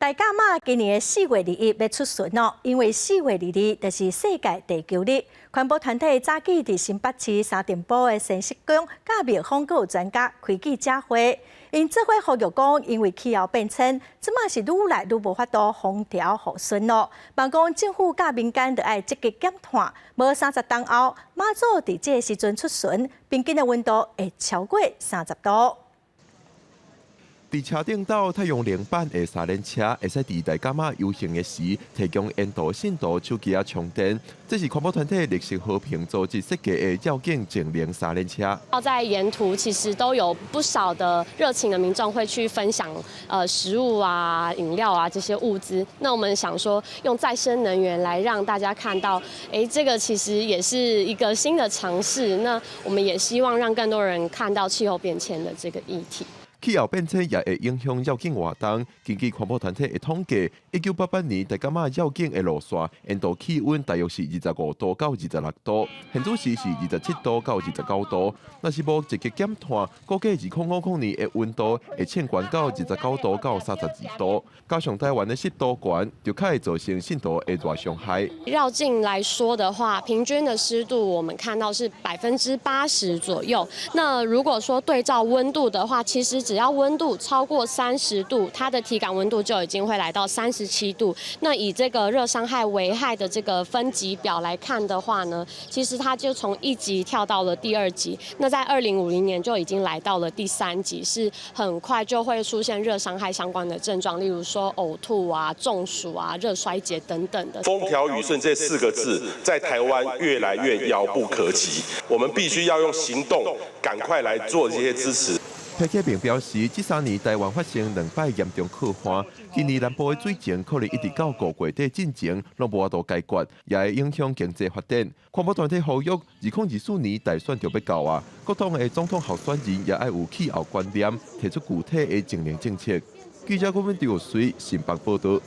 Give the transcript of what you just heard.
大甲媽今年的4月21欲出巡囉，因為4月22就是世界地球日。環保團體早起佇新北市三重埔的仙石宮，佮廟方閣有專家開記者會，𪜶做伙呼籲講，因為氣候變遷，這馬是愈來愈無法度風調雨順囉。望講政府佮民間著愛積極減碳，無30冬後，媽祖佇這个時陣出巡，平均的溫度會超過30度。佇車頂鬥太陽能板的三輪車，會使佇大甲媽遊行的時，提供沿途信徒手機仔充電。這是環保團體綠色和平組織設計的繞境淨能三輪車。在沿途其實都有不少的熱情的民眾會去分享，食物啊、飲料啊這些物資。那我們想說，用再生能源來讓大家看到，欸，這個其實也是一個新的嘗試。那我們也希望讓更多人看到氣候變遷的這個議題。氣候變遷也會影響繞境活動。根據環保團體的統計，1988年大甲媽繞境的路線，沿途氣溫大約是25度到26度，現主時是27度到29度。若是無積極減碳，估計2050年的溫度會升懸到29度到32度。加上台灣的濕度懸，就較會造成信徒的熱傷害。繞境來說的話，平均的濕度我們看到是80%左右。那如果說對照溫度的話，其實只要溫度超過30度，它的體感溫度就已經會來到37度。那以這個熱傷害危害的這個分級表來看的話呢，其實它就從1級跳到了第2級。那在2050年就已經來到了第3級，是很快就會出現熱傷害相關的症狀，例如說嘔吐啊、中暑啊、熱衰竭等等的。風調雨順這四個字在台灣越來越遙不可及，我們必須要用行動，趕快來做這些支持。裴啟明表示，這3年台灣發生兩擺嚴重洘旱，今年南部的水情可能一直到5月底進前，攏無法度解決，也會影響經濟發展。環保團體呼籲，2024年大選就欲到啊，各黨的總統候選人也愛有氣候觀念，提出具體的淨零政策。記者郭文丟水新北報道。